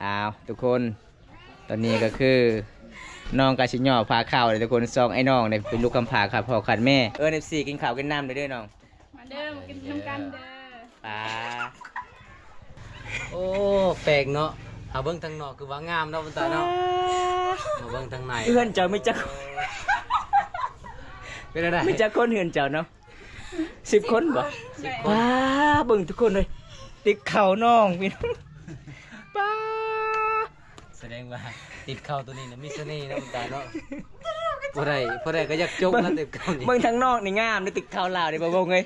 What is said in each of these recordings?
ອ້າວ ທຸກຄົນ ຕອນນີ້ກໍຄືນ້ອງກໍຊິຍໍ້ພາເຂົ້າເດ້ທຸກຄົນ. ສອງໄອ້ນ້ອງນີ້ເປັນລູກກຳພ້າຂາດພໍ່ຂາດແມ່. ເອີ້ນເອັຟຊີກິນເຂົ້າກິນນ້ຳເດີ້ນ້ອງ. ມາເດີ ມາກິນນຳກັນເດີ. ປາ ໂອ້ ແປກເນາະ. ຫາເບິ່ງທາງນອກຄືວ່າງາມເນາະ ບຸນຕາເນາະ. ມາເບິ່ງທາງໃນ ເຮືອນເຈົ້າມີຈັກ ເປັນຈັ່ງໃດ ມີຈັກຄົນເຮືອນເຈົ້າເນາະ? ສິບຄົນບໍ່? ສິບຄົນ. ປາ ເບິ່ງທຸກຄົນເອີຍ ຕິບເຂົ້ານ້ອງພີ່ນ້ອງ. ປາ ສະແດງວ່າຕິບເຂົ້າໂຕນີ້ນະມີສະເໜ່ເນາະ ບຸນຕາເນາະ. ຜູ້ໃດ ຜູ້ໃດກໍຢາກຈົກນະຕິບເຂົ້ານີ້. ເບິ່ງທາງນອກນີ້ງາມເດ້ ຕິບເຂົ້າລາວນີ້ ບໍ່ເບິ່ງເອີຍ.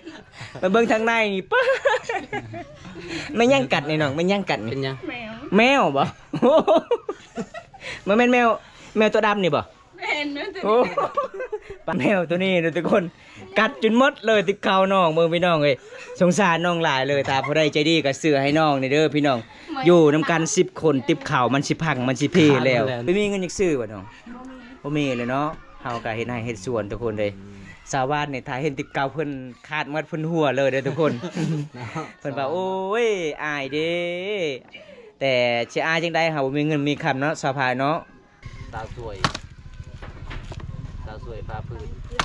ມາເບິ່ງທາງໃນນີ້ ປາ ແມ່ນຫຍັງກັດນີ້ນ້ອງ? ແມ່ນຫຍັງກັດນີ້? ເປັນຫຍັງ? ແມວ. ແມວບໍ່? ບໍ່ແມ່ນແມວ ແມວຕົວດຳນີ້ບໍ່? ແມ່ນ ແມ່ນຕົວ ໂອ້ ນີ້ ປາ ແມວໂຕນີ້ນະທຸກຄົນ ກັດຈົນໝົດເລີຍ ຕິບເຂົ້ານ້ອງ. ເບິ່ງພີ່ນ້ອງເອີຍ ສົງສານນ້ອງຫຼາຍເລີຍ. ຖ້າຜູ້ໃດໃຈດີກໍຊື້ໃຫ້ນ້ອງນີ້ເດີພີ່ນ້ອງ. ຢູ່ນຳກັນສິບຄົນ ຕິບເຂົ້າມັນຊິພັງ ມັນຊິເພແລ້ວ. ບໍ່ມີເງິນຢາກຊື້ບໍ່ນ້ອງ? ບໍ່ມີ ບໍ່ມີເລີຍເນາະ. ເຮົາກໍເຮັດໄຮ່ເຮັດສວນທຸກຄົນເດ້. ຊາວບ້ານນີ້ຖ້າເຫັນຕິບເຂົ້າເພິ່ນຄາດໝົດ ເພິ່ນຫົວເລີຍເດ້ທຸກຄົນ. ເນາະ ເພິ່ນວ່າ ໂອ້ຍ ອາຍເດ້ ແຕ່ຊິອາຍຈັ່ງໃດ ເຮົາບໍ່ມີເງິນມີຄຳເນາະ ສາວພາຍເນາະ. ສາວສວຍ ສາວສວຍພາພື້ນ ກິນ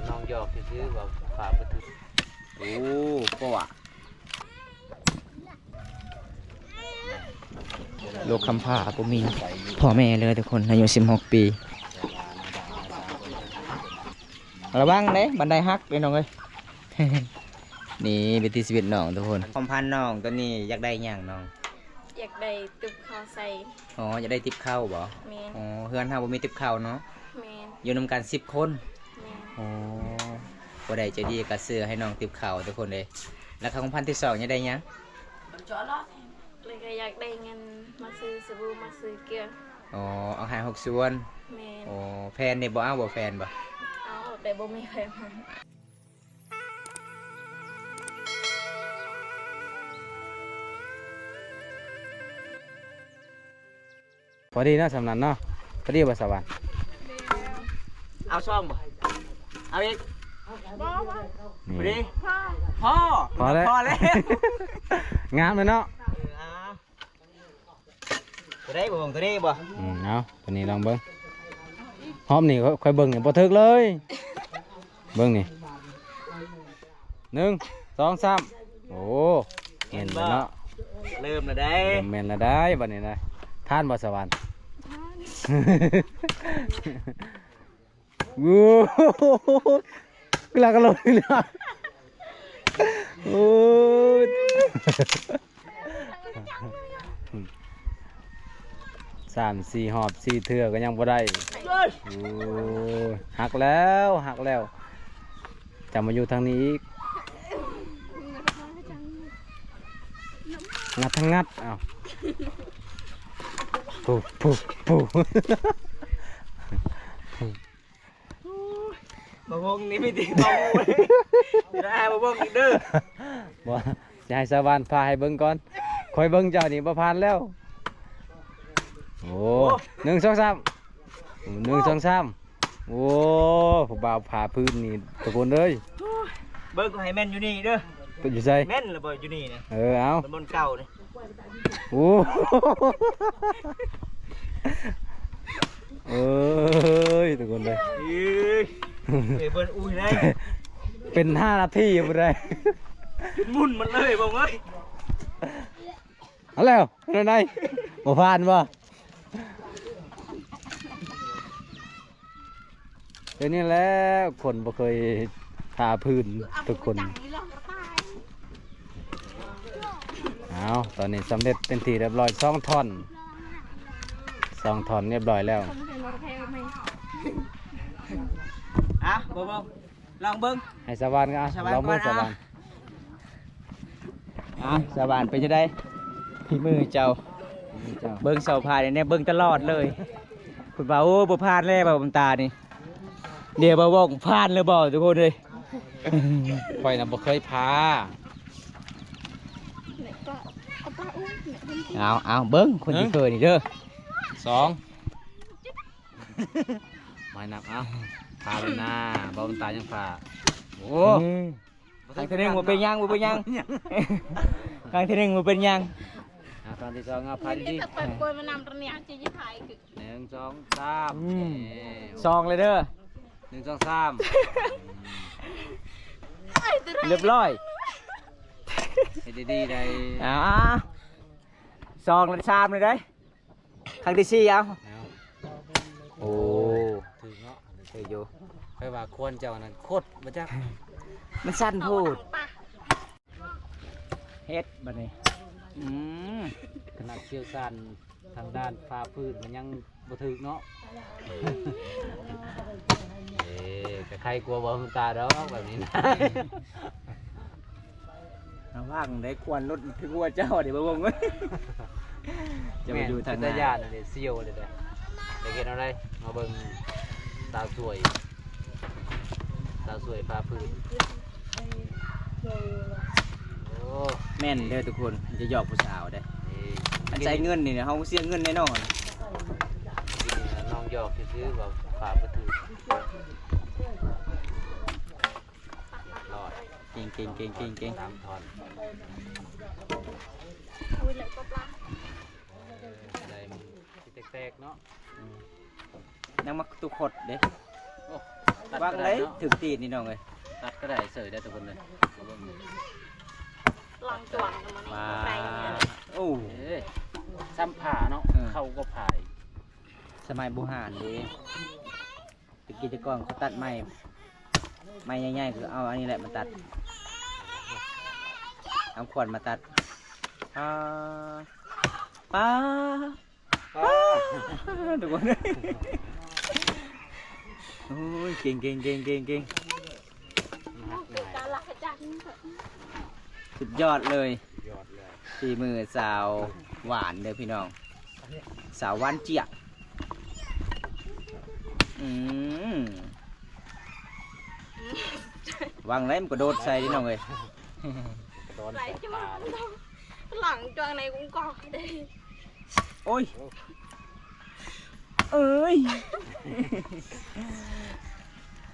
ນ້ອງຢອກຊື່ໆ ວ່າພາບໍ່ຖືກ. ໂອ້ ປະຫວາ ລູກກຳພ້າບໍ່ມີພໍ່ແມ່ເລີຍທຸກຄົນ ອາຍຸສິບຫົກປີ. ລະວັງເດ້ ບັນໄດຫັກເດ້ນ້ອງເອີຍ. ນີ້ວິຖີຊີວິດນ້ອງທຸກຄົນ. ຄວາມຝັນນ້ອງຕອນນີ້ຢາກໄດ້ຫຍັງນ້ອງ? ຢາກໄດ້ຕິບເຂົ້າໃສ່. ອໍ ຢາກໄດ້ຕິບເຂົ້າບໍ່? ແມ່ນ. ອໍ ເຮືອນເຮົາບໍ່ມີຕິບເຂົ້າເນາະ. ແມ່ນ. ຢູ່ນຳກັນສິບຄົນ. ແມ່ນ. ອໍ ຜູ້ໃດໃຈດີກໍຊື້ໃຫ້ນ້ອງຕິບເຂົ້າທຸກຄົນເດ້. ແລ້ວຄວາມຝັນທີສອງຢາກໄດ້ຫຍັງ? ແລ້ວກໍຢາກໄດ້ເງິນມາຊື້ສະບູ ມາຊື້ເກືອ. ອໍ ເອົາໃຫ້ຫົກສ່ວນ. ແມ່ນ. ໂອ້ ແຟນນີ້ບໍ່ເອົາບໍ່ ແຟນບໍ່? ເອົາ ແຕ່ບໍ່ມີໃຜເອົາ. ພໍດີເນາະ ສ່ຳນັ້ນເນາະ. ພໍດີບໍ່ສາວຫວານ? ເອົາຊ່ອງບໍ່? ເອົາອີກ? ບໍ່ ບໍ່. ນີ້ ພໍດີ ພໍ ພໍແລ້ວ ພໍແລ້ວ. ງາມເລີຍເນາະ. ເອີ ເອົາ. ຕົວໃດບໍ່ເບິ່ງ ຕົວນີ້ບໍ່? ອືມ ເອົາ ຕົວນີ້ລອງເບິ່ງ. ຮອບນີ້ຂ້ອຍເບິ່ງນີ້ບໍ່ຖືກເລີຍ. ເບິ່ງນີ້ ໜຶ່ງ ສອງ ສາມ. ໂອ້ ແມ່ນແລ້ວເນາະ. ເລີ່ມແລ້ວເດ້ ເລີ່ມແມ່ນແລ້ວໄດ໋ ບັດນີ້ນະ. ຜ່ານບໍ່ສາວຫວານ? ຜ່ານ. ໂອ້ ກະລາກະໂລຍເນາະ. ໂອ້ຍ ສາມສີ່ຮອບ ສີ່ເທື່ອກໍຍັງບໍ່ໄດ້. ໂອ້ຍ ຫັກແລ້ວ ຫັກແລ້ວ. ຈະມາຢູ່ທາງນີ້ອີກ. ງັດທັງງັດ. ເອົ້າ ປູ ປູ ປູ. ໂອ້ຍ ມາວົງນີ້ມີແຕ່ມາວົງ ໄດ້ມາວົງອີກເດີ. ບໍ່ ຊິໃຫ້ສາວຫວານພາໃຫ້ເບິ່ງກ່ອນ. ຂ້ອຍເບິ່ງເຈົ້ານີ້ບໍ່ຜ່ານແລ້ວ. ໂອ້ ໂອ້ ໜຶ່ງ ສອງ ສາມ. ໂອ້ ໜຶ່ງ ສອງ ສາມ. ໂອ້ ຜູ້ບ່າວພາພື້ນນີ້ທຸກຄົນເອີຍ. ເບິ່ງກໍໃຫ້ແມ່ນຢູ່ນີ້ເດີ. ເປັນຢູ່ໃສ? ແມ່ນລະບໍ່ຢູ່ນີ້ນະ? ເອີ ເອົາ ມັນບ່ອນເກົ່ານີ້. ໂອ້ ເອີຍ ທຸກຄົນເດີ. ເອີຍ ເອີຍ ເບິ່ງ ອຸ້ຍ ໄດ້ ເປັນຫ້ານາທີບໍ່ໄດ້ ໝຸນມັນເລີຍ ບໍ່ເອີຍ. ເອົາແລ້ວ ເປັນໃດ ບໍ່ຜ່ານບໍ່? ເປັນນີ້ແຫຼະ ຄົນບໍ່ເຄີຍທາພື້ນທຸກຄົນ. ເອົາ ຕອນນີ້ສຳເລັດເປັນທີ່ຮຽບຮ້ອຍ ສອງທ່ອນ ສອງທ່ອນຮຽບຮ້ອຍແລ້ວ. ອ່ະ ບໍ່ ບໍ່ ລອງເບິ່ງ ໃຫ້ສາວຫວານກໍ ອ່ະ ສາວຫວານ ລອງເບິ່ງ ກ່ອນ ສາວຫວານ. ອ່ະ ອ່ະ ສາວຫວານເປັນຈັ່ງໃດ? ຝີມືເຈົ້າ ເບິ່ງສາວພານີ້ແນມເບິ່ງຕະຫຼອດເລີຍ. ເພິ່ນວ່າ ໂອ້ ບໍ່ຜ່ານແລ້ວ ບ່າວບຸນຕານີ້. ດຽວບ່າວວອກຜ່ານແລ້ວບໍ່ ທຸກຄົນເອີຍ? ຂ້ອຍນະບໍ່ເຄີຍພາ. ເອົາ ເອົາ ເບິ່ງຄົນທີ່ເຄີຍນີ້ເດີ. ສອງ ມານັບ ເອົາ ພາແລ້ວນາ ບ່າວບຸນຕາຍັງພາ. ໂອ້ ອືມ ຄັ້ງທີໜຶ່ງບໍ່ເປັນຫຍັງ ບໍ່ເປັນຫຍັງ. ຄັ້ງທີໜຶ່ງບໍ່ເປັນຫຍັງ. ອ່ະ ຕອນທີສອງ ເອົາພັນດີ ເປັນໂກຍມານຳຕອນນີ້ ເຮົາຊິຖ່າຍຄື ໜຶ່ງ ສອງ ສາມ ອືມ ນີ້ ສອງເລີຍເດີ ໜຶ່ງ ສອງ ສາມ ຮຽບຮ້ອຍ ເຮັດດີໆ ໄດ້ ອ່າ ສອງ ແລະ ສາມເລີຍເດ້ ຄັ້ງທີສີ່ ເອົາ ເອົາ ໂອ້ ຖືກເນາະ ຖືກຢູ່ ຂ້ອຍວ່າຄວນເຈົ້ານັ້ນໂຄດບໍ່ຈັກ ມັນສັ້ນໂພດ ເຮັດບັດນີ້ ອືມ ຂະໜາດຊ່ຽວຊານທາງດ້ານຟ້າພື້ນມັນຍັງບໍ່ຖືກເນາະ ເອີ ກະໄຄກວ່າບໍ່ຮູ້ຕາດອກແບບນີ້ນະ ລະວັງໄດ້ຄວນລົດຄືຫົວເຈົ້າເດ້ບໍ່ເບິ່ງ ຈະໄປຢູ່ທາງໜ້າ ແມ່ນ ເປັນຕາຢ້ານເດ້ ສ່ຽວເດ້ ຈະເຮັດແນວໃດ ມາເບິ່ງສາວສວຍ ສາວສວຍພາພື້ນ ໂອ້ ແມ່ນເດີທຸກຄົນ ຢ່າຢອກຜູ້ສາວເດ້ ເອີ ອັນໃຊ້ເງິນນີ້ເຮົາເສຍເງິນແນ່ນອນ ນ້ອງຢອກຊື່ໆ ວ່າພາບໍ່ຖືກ ລອດ ເກັ່ງໆໆໆໆ ຕາມທ່ອນ ເອີ ໄດ້ ຊິແຕກໆເນາະ ອືມ ຍັງມາຕຸຄົດເດ້ ໂອ້ ຕັດກໍໄດ້ເນາະ ວາງໄດ້ຖືກຕີນນີ້ນ້ອງເອີຍ ຕັດກໍໄດ້ເສີຍໄດ້ທຸກຄົນເລີຍ ມາເບິ່ງ ຫຼັງຈວງນຳມັນ ມາ ໂອ້ ເອີ ຊ້ຳຜ້າເນາະ ເອີ ເຂົາກໍພາຍ ສະໄໝບູຮານເດ້ ແຕ່ກີ້ແຕ່ກ່ອນເຂົາຕັດໄມ້ ໄມ້ໃຫຍ່ໆ ຄືເອົາອັນນີ້ແຫຼະມາຕັດ ເອົາຂວານມາຕັດ ປາ ປາ ປາ ທຸກຄົນ ໂອ້ຍ ເກັ່ງໆໆໆໆ ສຸດຍອດເລີຍ ຍອດເລີຍ ຝີມືສາວຫວານເດີພີ່ນ້ອງ ສາວຫວານຈຽບ ອືມ ວາງໄດ້ມັນກະໂດດໃສ່ເດ້ນ້ອງເອີຍ ກະໂດດໃສ່ປາ ຫຼັງຈວງໃນກຸງກອກເດ້ ໂອ້ຍ ເອີຍ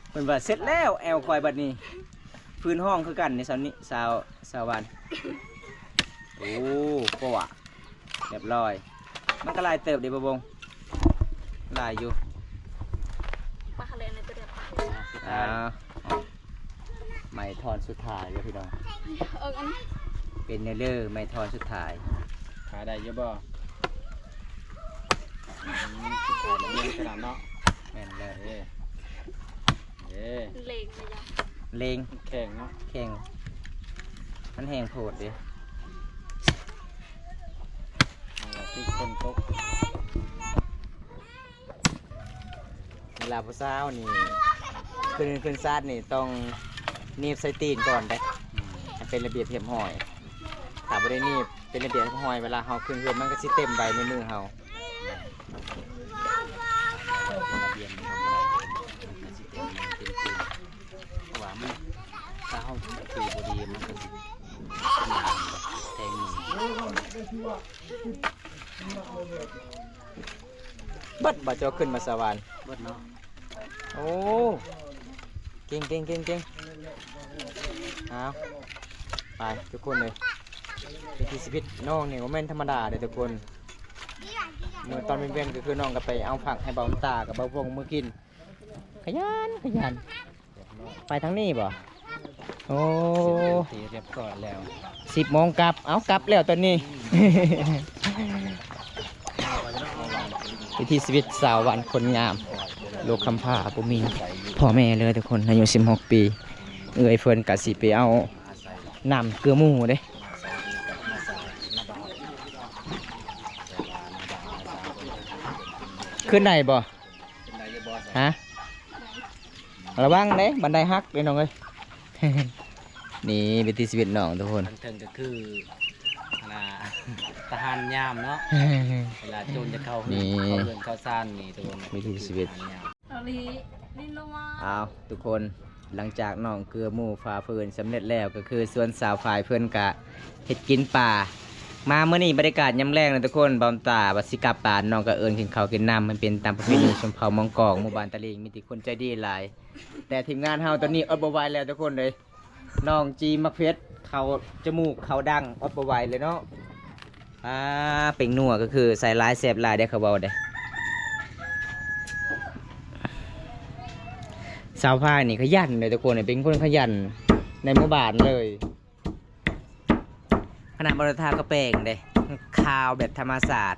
ເພິ່ນວ່າເສັດແລ້ວແອວຂ້ອຍບັດນີ້ ຟືນຮ້ອງຄືກັນນີ້ ສາວນີ້ ສາວ ສາວຫວານ ໂອ້ ກວ່າ ຮຽບຮ້ອຍ ມັນກໍຫຼາຍເຕີບເດ້ບໍ່ບົງ ຫຼາຍຢູ່ ປາຄະເລນໃນຕົວດຽວ ອ່າ ໄມ້ທ່ອນສຸດທ້າຍເດີພີ່ນ້ອງ ເອີ ອັນ ເປັນແນວເດີ ໄມ້ທ່ອນສຸດທ້າຍ ຂາຍໄດ້ຢູ່ບໍ່? ອືມ ຂາຍໄດ້ຂະໜາດເນາະ ແມ່ນເລີຍ ເອີ ເອີ ເລັງເລີຍ ເລັງ ແຂງເນາະ ແຂງ ມັນແຮງໂພດເດ້ ເວລາຜູ້ສາວນີ້ ຂຶ້ນ ຂຶ້ນສາດນີ້ຕ້ອງໜີບໃສ່ຕີນກ່ອນເດ້ ໃຫ້ເປັນລະບຽບຮຽບຮ້ອຍ ຖ້າບໍ່ໄດ້ໜີບເປັນລະບຽບຮຽບຮ້ອຍ ເວລາເຮົາຂຶ້ນເຮືອນມັນກໍຊິເຕັມໄວ້ໃນມືເຮົາ ລະບຽບນີ້ເຮົາບໍ່ໄດ້ ມັນກໍຊິເຕັມ ເຕັມຕີນ ເພາະວ່າມັນ ຖ້າເຮົາຕີບໍ່ດີ ມັນກໍຊິເປັນແທງມື ເບິດບໍ່ ເຈົ້າຂຶ້ນມາສະຫວານ ເບິດເນາະ ໂອ້ ເກັ່ງໆໆໆ ເອົາ ໄປທຸກຄົນເລີຍ ວິຖີຊີວິດນ້ອງນີ້ບໍ່ແມ່ນທຳມະດາເດ້ທຸກຄົນ ເມື່ອຕອນເວັນໆ ກໍຄືນ້ອງກໍໄປເອົາຜັກໃຫ້ເບົາຕາກັບເບົາວົງມື້ກິນ ຂະຫຍັນ ຂະຫຍັນ ໄປທາງນີ້ບໍ່? ໂອ້ ເສັດເປັນທີ່ຮຽບຮ້ອຍແລ້ວ ສິບໂມງກັບ ເອົ້າ ກັບແລ້ວຕອນນີ້ ວິຖີຊີວິດສາວບ້ານຄົນງາມ ລູກກຳພ້າ ບໍ່ມີພໍ່ແມ່ເລີຍທຸກຄົນ ອາຍຸສິບຫົກປີ ເອື້ອຍເພິ່ນກະຊິໄປເອົານ້ຳເກືອໝູເດ້ ຂຶ້ນໄດ້ບໍ່? ຮະ ລະວັງເດ້ ບັນໄດຫັກເດ້ນ້ອງເອີຍ ນີ້ວິຖີຊີວິດນ້ອງທຸກຄົນ ທາງເທິງກໍຄື ອັນນ່າ ທະຫານຍາມເນາະ ເວລາໂຈນຈະເຂົ້າເຮືອນ ນີ້ ເຂົ້າເຮືອນເຂົ້າຊານນີ້ທຸກຄົນ ວິຖີຊີວິດ ເອົາ ທຸກຄົນ ຫຼັງຈາກນ້ອງເກືອໝູ່ຝ່າຝືນສຳເລັດແລ້ວ ກໍຄືສ່ວນສາວຝ້າຍເພິ່ນກະເຮັດກິນປາ ມາມື້ນີ້ບັນຍາກາດຍາມແລງນະທຸກຄົນ ບ່າວຕາວ່າຊິກັບບ້ານ ນ້ອງກໍເອີ້ນກິນເຂົ້າກິນນ້ຳ ມັນເປັນຕາມປະເພນີຊົນເຜົ່າມອງກອງ ໝູ່ບ້ານຕະລິງ ມີແຕ່ຄົນໃຈດີຫຼາຍ ແຕ່ທີມງານເຮົາຕອນນີ້ອົດບໍ່ໄຫວແລ້ວທຸກຄົນເອີຍ ນ້ອງຈີໝາກເຜັດ ເຂົ້າຈະມູກເຂົ້າດັງ ອົດບໍ່ໄຫວເລີຍເນາະ ອ່າ ເປັງນົວກໍຄືໃສ່ຫຼາຍແຊບຫຼາຍເດ້ ເຂົາເວົ້າເດ້. ສາວພາຍນີ້ຂະຫຍັນເດ້ທຸກຄົນ ເປັນຄົນຂະຫຍັນໃນໝູ່ບ້ານເລີຍ. ຂະໜາດບໍ່ໄດ້ທາກະແປງເດ້ ຂາວແບບທຳມະຊາດ.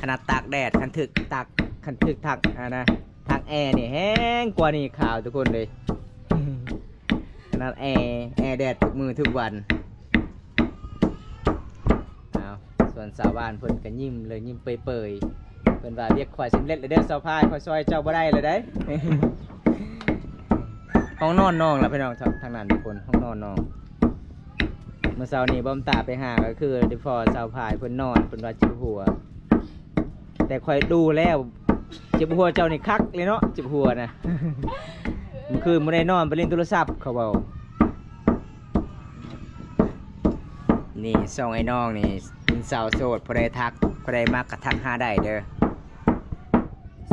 ຂະໜາດຕາກແດດ ຄັນຖືກຕາກ ຄັນຖືກຕາກ ອັນນະ ຕາກແອນີ້ແຮງກວ່ານີ້ຂາວທຸກຄົນເລີຍ. ຂະໜາດແອ ແອແດດທຸກມື້ທຸກວັນ. ອ້າວ ສ່ວນສາວບ້ານເພິ່ນກໍຍິ້ມເລີຍ ຍິ້ມເປີຍໆ. ເພິ່ນວ່າ ວຽກຂ້ອຍສຳເລັດແລ້ວເດີສາວພາຍ ຂ້ອຍຊ່ອຍເຈົ້າບໍ່ໄດ້ແລ້ວໃດ໋. ຫ້ອງນອນນ້ອງລະພີ່ນ້ອງ ທາງນັ້ນທຸກຄົນ ຫ້ອງນອນນ້ອງ. ມື້ເຊົ້ານີ້ບອມຕາໄປຫາກໍຄືໄດ້ພໍ້ສາວພາຍເພິ່ນນອນ ເພິ່ນວ່າເຈັບຫົວ ແຕ່ຂ້ອຍດູແລ້ວ ເຈັບຫົວເຈົ້ານີ້ຄັກເລີຍເນາະ ເຈັບຫົວນະ. ມື້ຄືນບໍ່ໄດ້ນອນ ໄປຫຼິ້ນໂທລະສັບ ເຂົາເວົ້າ. ນີ້ສອງໄອ້ນ້ອງນີ້ເປັນສາວໂສດ ຜູ້ໃດທັກ ຜູ້ໃດມັກກໍທັກຫາໄດ້ເດີ.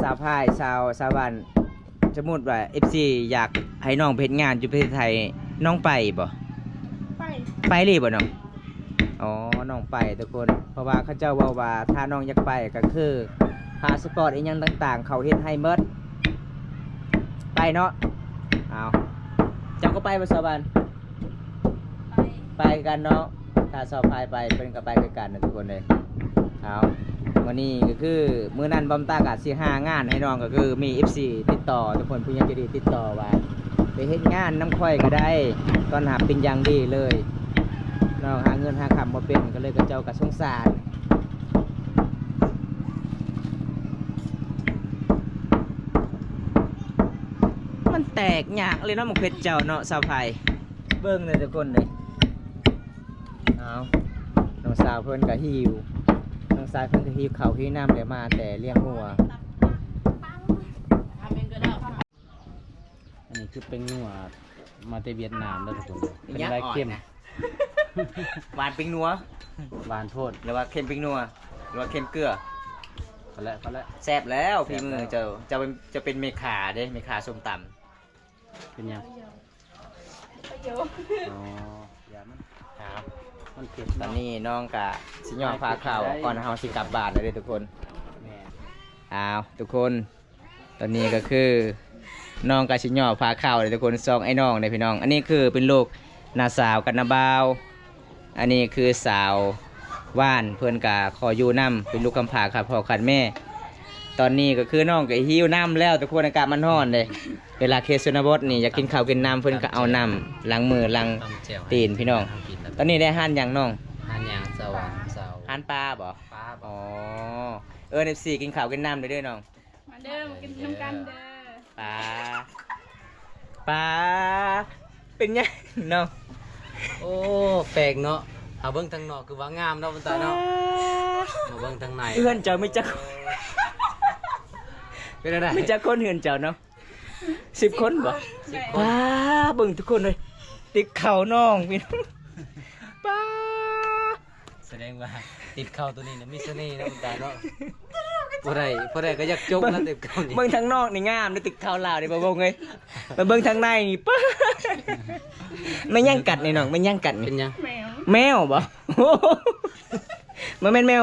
ສາວພາຍ ສາວ ສາວບ້ານ ສົມມຸດວ່າເອັຟຊີຢາກໃຫ້ນ້ອງໄປເຮັດງານຢູ່ປະເທດໄທ ນ້ອງໄປບໍ່? ໄປ ໄປເລີຍບໍ່ນ້ອງ? ອໍ ນ້ອງໄປທຸກຄົນ ເພາະວ່າເຂົາເຈົ້າເວົ້າວ່າ ຖ້ານ້ອງຢາກໄປກໍຄືພາສະປອດອີ່ຫຍັງຕ່າງໆ ເຂົາເຮັດໃຫ້ໝົດ. ໄປເນາະ. ເອົາ ເຈົ້າກໍໄປບໍ່ສາວບ້ານ? ໄປ ໄປຄືກັນເນາະ. ຖ້າສາວພາຍໄປ ເພິ່ນກໍໄປຄືກັນນະທຸກຄົນເອີຍ. ເອົາ ມື້ນີ້ກໍຄື ມື້ນັ້ນບອມຕາກໍຊິຫາງານໃຫ້ນ້ອງ ກໍຄືມີເອັຟຊີຕິດຕໍ່ທຸກຄົນ ຜູ້ໃຫຍ່ໃຈດີຕິດຕໍ່ວ່າ ໄປເຮັດງານນຳຂ້ອຍກໍໄດ້ ຕ້ອນຮັບເປັນຢ່າງດີເລີຍ. ນ້ອງຫາເງິນຫາຄຳບໍ່ເປັນ ກໍເລີຍເຂົາເຈົ້າກໍສົງສານ. ມັນແຕກຍາກເລີຍເນາະ ໝາກເຜັດເຈົ້າເນາະ ສາວໄພ. ເບິ່ງເດີທຸກຄົນເດີ. ເອົາ ນ້ອງສາວເພິ່ນກໍຫິວ ນ້ອງຊາຍເພິ່ນກໍຫິວເຂົ້າຫິວນ້ຳ ແລ້ວມາແຕ່ລ້ຽງງົວ. ອັນນີ້ຄືເປັງນົວມາແຕ່ຫວຽດນາມເດີທຸກຄົນ. ເປັນໄວເຄັມ ຫວານເປັງນົວ ຫວານໂພດ ຫຼືວ່າເຄັມເປັງນົວ ຫຼືວ່າເຄັມເກືອ. ພໍແລ້ວ ພໍແລ້ວ ແຊບແລ້ວ ແຊບແລ້ວ ຝີມືເຈົ້າ. ເຈົ້າເປັນ ເຈົ້າເປັນແມ່ຄ້າເດ້ ແມ່ຄ້າສົ້ມຕຳ. ເປັນຫຍັງ? ອໍ ຢ່າມັນ ມັນເຜັດເນາະ. ຕອນນີ້ນ້ອງກະຊິຫຍໍ້ຜ້າຂາວກ່ອນ ເຮົາຊິກັບບ້ານແລ້ວເດີທຸກຄົນ. ແມ່ນ ອ້າວ ທຸກຄົນ ຕອນນີ້ກໍຄືນ້ອງກໍຊິຫຍໍ້ຜ້າຂາວເດ້ທຸກຄົນ ສອງໄອ້ນ້ອງເດ້ພີ່ນ້ອງ. ອັນນີ້ຄືເປັນລູກນ້າສາວກັບນ້າບ່າວ. ອັນນີ້ຄືສາວຫວານ ເພິ່ນກະຂໍຢູ່ນຳ ເປັນລູກກຳພ້າຂາດພໍ່ຂາດແມ່. ຕອນນີ້ກໍຄືນ້ອງກໍຫິວນ້ຳແລ້ວທຸກຄົນ ອາກາດມັນຮ້ອນເດ້. ເວລາເຂດຊົນນະບົດນີ້ ຢາກກິນເຂົ້າກິນນ້ຳ ເພິ່ນກໍເອົານ້ຳລ້າງມືລ້າງຕີນພີ່ນ້ອງ. ຕອນນີ້ໄດ້ຮ້ານຫຍັງນ້ອງ? ຮ້ານຫຍັງ? ສະຫວັນ ເຈົ້າ. ຮ້ານປາບໍ? ປາບໍ? ອໍ ເອີ້ນເອັຟຊີກິນເຂົ້າກິນນ້ຳເດີນ້ອງ. ມາເດີ ມາກິນນຳກັນເດີ. ປາ ປາ ເປັນຫຍັງນ້ອງ? ໂອ້ ແປກເນາະ. ເຮົາເບິ່ງທາງນອກຄືວ່າງາມເນາະ ບຸນຕາເນາະ. ມາເບິ່ງທາງໃນ ເຮືອນເຈົ້າມີຈັກຄົນ? ເປັນແນວໃດ? ມີຈັກຄົນເຮືອນເຈົ້າເນາະ? ສິບຄົນບໍ? ສິບຄົນ. ປາ ເບິ່ງທຸກຄົນເອີຍ ຕິບເຂົ້ານ້ອງພີ່ນ້ອງ. ປາ ສະແດງວ່າຕິບເຂົ້າໂຕນີ້ນະມີສະເໜ່ເນາະ ບຸນຕາເນາະ. ຜູ້ໃດ ຜູ້ໃດກໍຢາກຈົກນະຕິບເຂົ້ານີ້. ເບິ່ງທາງນອກນີ້ງາມເດ້ ຕິບເຂົ້າລາວນີ້ ບໍ່ເບິ່ງເອີຍ. ມາເບິ່ງທາງໃນນີ້ ປາ ແມ່ນຫຍັງກັດນີ້ນ້ອງ? ແມ່ນຫຍັງກັດນີ້? ເປັນຫຍັງ? ແມວ ແມວບໍ? ບໍ່ແມ່ນແມວ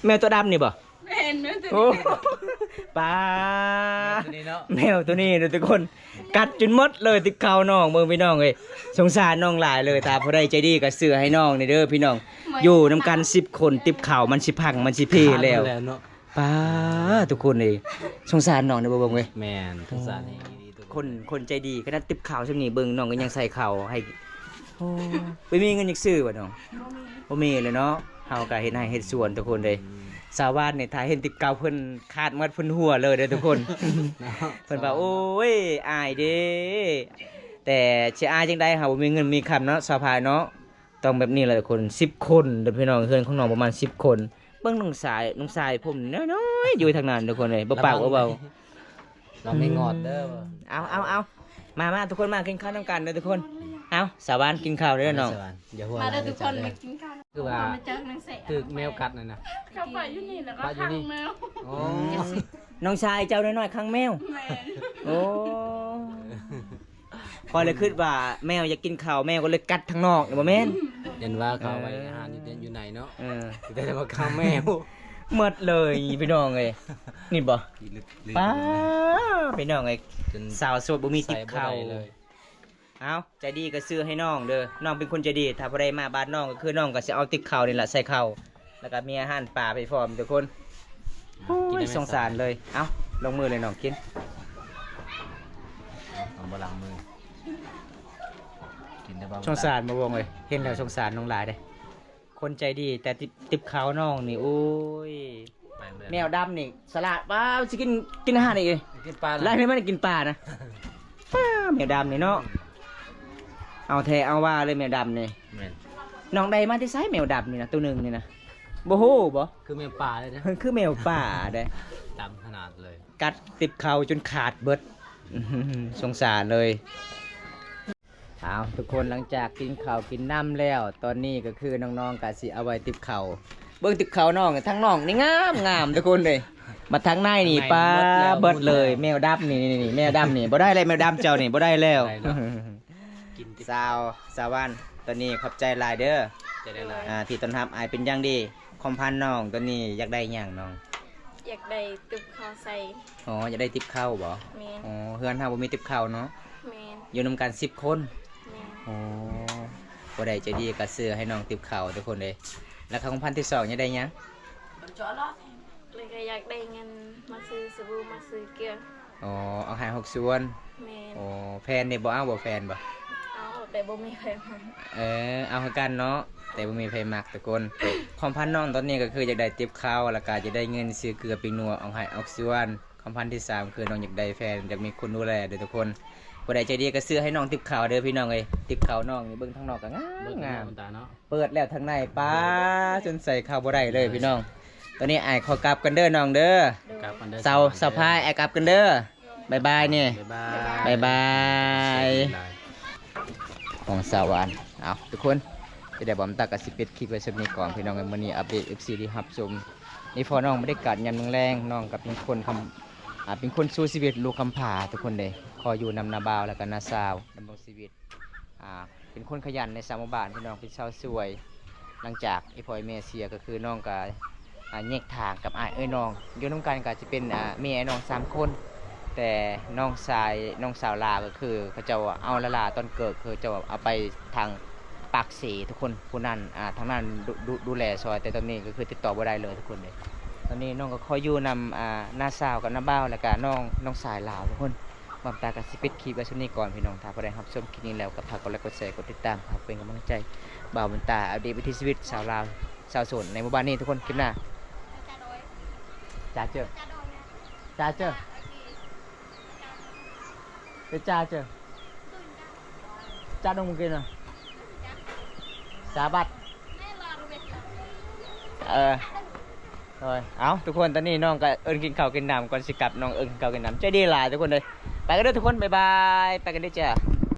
ແມວຕົວດຳນີ້ບໍ? ແມ່ນ ໂອ້ ປາ ແມວໂຕນີ້ເນາະ ແມວໂຕນີ້ເນາະທຸກຄົນ. ກັດຈົນໝົດເລີຍ ຕິບເຂົ້ານ້ອງ ເບິ່ງພີ່ນ້ອງເອີຍ. ສົງສານນ້ອງຫຼາຍເລີຍ. ຖ້າຜູ້ໃດໃຈດີກໍຊື້ໃຫ້ນ້ອງນີ້ເດີພີ່ນ້ອງ. ຢູ່ນຳກັນສິບຄົນ ຕິບເຂົ້າມັນຊິພັງ ມັນຊິເພແລ້ວ. ປາ ທຸກຄົນເອີຍ ສົງສານນ້ອງເດີ ບໍ່ເບິ່ງເວີຍ. ແມ່ນ ສົງສານອີ່ຫຼີທຸກຄົນ. ຄົນໃຈດີ ຂະໜາດຕິບເຂົ້າຊ່ຳນີ້ ເບິ່ງນ້ອງກໍຍັງໃສ່ເຂົ້າໃຫ້. ໂອ້ ບໍ່ມີເງິນຢາກຊື້ບໍ່ນ້ອງ? ບໍ່ມີ ບໍ່ມີເລີຍເນາະ. ເຮົາກໍເຮັດໄຮ່ເຮັດສວນທຸກຄົນເດ້. ອືມ ຊາວບ້ານນີ້ ຖ້າເຫັນຕິບເຂົ້າເພິ່ນຄາດໝົດ ເພິ່ນຫົວເລີຍເດ້ທຸກຄົນ. ເນາະ ເພິ່ນວ່າ ໂອ້ຍ ອາຍເດ້. ແຕ່ຊິອາຍຈັ່ງໃດ ເຮົາບໍ່ມີເງິນມີຄຳເນາະ ຊາວພາຍເນາະ. ຕ້ອງແບບນີ້ແຫຼະທຸກຄົນ. ສິບຄົນເດີພີ່ນ້ອງ ເຮືອນຂອງນ້ອງປະມານສິບຄົນ. ເບິ່ງນ້ອງຊາຍ ນ້ອງຊາຍຜົມນ້ອຍໆ ຢູ່ທາງນັ້ນທຸກຄົນເອີຍ ບໍ່ປາກບໍ່ເວົ້າ. ລະວັງ ລະວັງແມ່ງອດເດີ. ເອົາ ເອົາ ເອົາ ມາ ມາ ທຸກຄົນ ມາກິນເຂົ້ານຳກັນເດີທຸກຄົນ. ເອົາ ສາວຫວານກິນເຂົ້າເດີນ້ອງ. ສາວຫວານ ຢ່າຫົວ ມາເດີທຸກຄົນ ມາກິນເຂົ້າ. ຄືວ່າຖືກແມວກັດນັ້ນນະ. ເຂົາໄປຢູ່ນີ້ແລ້ວກໍຂັງແມວ. ອໍ ອືມ ນ້ອງຊາຍເຈົ້ານ້ອຍໆຂັງແມວ. ແມ່ນ ໂອ້ ຂ້ອຍເລີຍຄິດວ່າແມວຢາກກິນເຂົ້າ ແມວກໍເລີຍກັດທາງນອກນີ້ ບໍ່ແມ່ນ? ເຫັນວ່າເຂົາໄວ້ອາຫານຢູ່ເຕັນຢູ່ໃນເນາະ ເອີ ແຕ່ວ່າເຂົາແມວ ໝົດເລີຍພີ່ນ້ອງເອີຍ ນີ້ບໍ່ ກິນເລິກໆ ປ້າ ພີ່ນ້ອງເອີຍ ຈົນ ສາວໂສດບໍ່ມີຕິບເຂົ້າ ໃສ່ບໍ່ໄດ້ເລີຍ. ເອົາ ໃຈດີກໍຊື້ໃຫ້ນ້ອງເດີ ນ້ອງເປັນຄົນໃຈດີ ຖ້າຜູ້ໃດມາບ້ານນ້ອງກໍຄືນ້ອງກໍຊິເອົາຕິບເຂົ້ານີ້ລະໃສ່ເຂົ້າ ແລ້ວກໍມີອາຫານປາໄປພ້ອມທຸກຄົນ. ໂອ້ຍ ກິນໄດ້ໄໝ? ສົງສານເລີຍ ເອົ້າ ລົງມືເລີຍນ້ອງກິນ ເອົາ ບໍ່ລ້າງມື ກິນແຕ່ເບົາ ສົງສານບໍ່ວົງເອີຍ ເຫັນແລ້ວສົງສານນ້ອງຫຼາຍເດ້ ຄົນໃຈດີ ແຕ່ຕິບ ຕິບເຂົ້ານ້ອງນີ້ ໂອ້ຍ ແມວດຳນີ້ສະຫຼາດ ວ້າວ ຊິກິນ ກິນອາຫານອີກ ກິນປາລະ ລາຍນີ້ມັນກິນປານະ ປ້າ ແມວດຳນີ້ເນາະ ເອົາແທ້ເອົາວ່າເລີຍແມວດຳນີ້ ແມ່ນ ນ້ອງໄດ້ມາແຕ່ໃສແມວດຳນີ້ນະ ໂຕໜຶ່ງນີ້ນະ ບໍ່ຮູ້ບໍ່? ຄືແມວປ່າເລີຍນະ ຄືແມວປ່າເດ້ ດຳຂະໜາດເລີຍ ກັດຕິບເຂົ້າຈົນຂາດເບິດ ສົງສານເລີຍ. ເອົາ ທຸກຄົນ ຫຼັງຈາກກິນເຂົ້າກິນນ້ຳແລ້ວ ຕອນນີ້ກໍຄືນ້ອງໆກໍຊິເອົາໄວ້ຕິບເຂົ້າ ເບິ່ງຕິບເຂົ້ານ້ອງ ທາງນ້ອງນີ້ງາມໆ ທຸກຄົນເອີຍ ມາທາງໃນນີ້ ປາ ເບິດເລີຍ ແມວດຳນີ້ ນີ້ ແມວດຳນີ້ ບໍ່ໄດ້ແລ້ວ ແມວດຳເຈົ້ານີ້ ບໍ່ໄດ້ແລ້ວ ກິນຕິບ ສາວ ສາວວັນ ຕອນນີ້ຂອບໃຈຫຼາຍເດີ ໃຈຫຼາຍໆ ອ່າ ທີ່ຕ້ອນຮັບອ້າຍເປັນຢ່າງດີ ຄວາມຝັນນ້ອງຕອນນີ້ຢາກໄດ້ຫຍັງນ້ອງ? ຢາກໄດ້ຕິບເຂົ້າໃສ່ ອໍ ຢາກໄດ້ຕິບເຂົ້າບໍ? ແມ່ນ ອໍ ເຮືອນເຮົາບໍ່ມີຕິບເຂົ້າເນາະ ແມ່ນ ຢູ່ນຳກັນສິບຄົນ ແມ່ນ ອໍ ຜູ້ໃດໃຈດີກໍຊື້ໃຫ້ນ້ອງຕິບເຂົ້າທຸກຄົນເດ້ ແລ້ວຄຳຂວັນທີສອງຢາກໄດ້ຫຍັງ? ແລ້ວກໍຢາກໄດ້ເງິນມາຊື້ສະບູ ມາຊື້ເກືອ ອໍ ເອົາໃຫ້ຫົກສ່ວນ ແມ່ນ ໂອ້ ແຟນນີ້ບໍ່ເອົາບໍ່ ແຟນບໍ່? ເອົາ ແຕ່ບໍ່ມີໃຜມັກ ເອີ ເອົາຄືກັນເນາະ ແຕ່ບໍ່ມີໃຜມັກທຸກຄົນ ຄວາມຝັນນ້ອງຕອນນີ້ກໍຄືຢາກໄດ້ຕິບເຂົ້າ ແລ້ວກໍຢາກໄດ້ເງິນຊື້ເກືອປີ້ງນົວອອກໃຫ້ອອກສ່ວນ ຄວາມຝັນທີສາມຄືນ້ອງຢາກໄດ້ແຟນ ຢາກມີຄົນດູແລເດີທຸກຄົນ ຜູ້ໃດໃຈດີກໍຊື້ໃຫ້ນ້ອງຕິບເຂົ້າເດີພີ່ນ້ອງເອີຍ ຕິບເຂົ້ານ້ອງນີ້ເບິ່ງທາງນອກກໍງາມ ເບິ່ງທາງນອກ ເນາະ ເປີດແລ້ວທາງໃນ ປ້າ ຈົນໃສ່ເຂົ້າບໍ່ໄດ້ເລີຍພີ່ນ້ອງ ຕອນນີ້ອ້າຍຂໍກັບກັນເດີນ້ອງເດີ ກັບກັນເດີ ສາວ ສາວພາຍ ອ້າຍກັບກັນເດີ ບາຍບາຍນີ້ ບາຍບາຍ ບາຍບາຍ ຂອງສາວຫວານ ເອົາ ທຸກຄົນ ຈະໄດ້ບອມຕາກະຊິປິດຄລິບໄວ້ສ່ຳນີ້ກ່ອນພີ່ນ້ອງເອີຍ ມື້ນີ້ອັບເດດເອັຟຊີໄດ້ຮັບຊົມ ນີ້ພໍ່ນ້ອງ ບັນຍາກາດຍາມແລງໆ ນ້ອງກໍເປັນຄົນຄຳ ອ່າ ເປັນຄົນສູ້ຊີວິດລູກກຳພ້າທຸກຄົນເດ້ ຂໍຢູ່ນຳນ້າບ່າວ ແລ້ວກໍນ້າສາວ ດຳລົງຊີວິດ ອ່າ ເປັນຄົນຂະຫຍັນໃນຊາວໝູ່ບ້ານ ພີ່ນ້ອງ ເປັນຊາວສວຍ ຫຼັງຈາກອີ່ພໍ່ອີ່ແມ່ເສຍ ກໍຄືນ້ອງກໍ ອ່າ ແຍກທາງກັບອ້າຍເອື້ອຍນ້ອງ ຢູ່ນຳກັນກໍຈະເປັນ ອ່າ ແມ່ນ້ອງສາມຄົນ ແຕ່ນ້ອງຊາຍ ນ້ອງສາວຫຼ້າ ກໍຄືເຂົາເຈົ້າເອົາຫຼ້າໆ ຕອນເກີດ ເຂົາເຈົ້າເອົາໄປທາງປາກເຊທຸກຄົນ ຜູ້ນັ້ນ ອ່າ ທາງນັ້ນ ດູ ດູ ດູແລຊ່ອຍ ແຕ່ຕອນນີ້ກໍຄືຕິດຕໍ່ບໍ່ໄດ້ເລີຍທຸກຄົນເດ້ ຕອນນີ້ນ້ອງກໍຂໍຢູ່ນຳ ອ່າ ນ້າສາວກັບນ້າບ່າວ ແລ້ວກໍນ້ອງ ນ້ອງຊາຍຫຼ້າທຸກຄົນ ບ່າວຕາກໍຊິປິດຄລິບໄວ້ສ່ຳນີ້ກ່ອນພີ່ນ້ອງ ຖ້າຜູ້ໃດຮັບຊົມຄລິບນີ້ແລ້ວກໍຝາກກົດໄລ ກົດແຊ ກົດຕິດຕາມ ເພື່ອເປັນກຳລັງໃຈບ່າວບຸນຕາອັບເດດວິຖີຊີວິດຊາວລາວ ຊາວໂສດໃນໝູ່ບ້ານນີ້ທຸກຄົນ ຄລິບໜ້າ ຈາເຈີ ຈາເຈີ ເປັນຈາເຈີ ຈາດົງກິນນະ ສາບັດ ເອີ ໂດຍ ເອົາ ທຸກຄົນ ຕອນນີ້ນ້ອງກໍເອີ້ນກິນເຂົ້າກິນນ້ຳ ກ່ອນຊິກັບ ນ້ອງເອີ້ນກິນເຂົ້າກິນນ້ຳ ໃຈດີຫຼາຍທຸກຄົນເດີ ໄປກັນເດີທຸກຄົນ ບາຍບາຍ ໄປກັນເດີຈ້າ.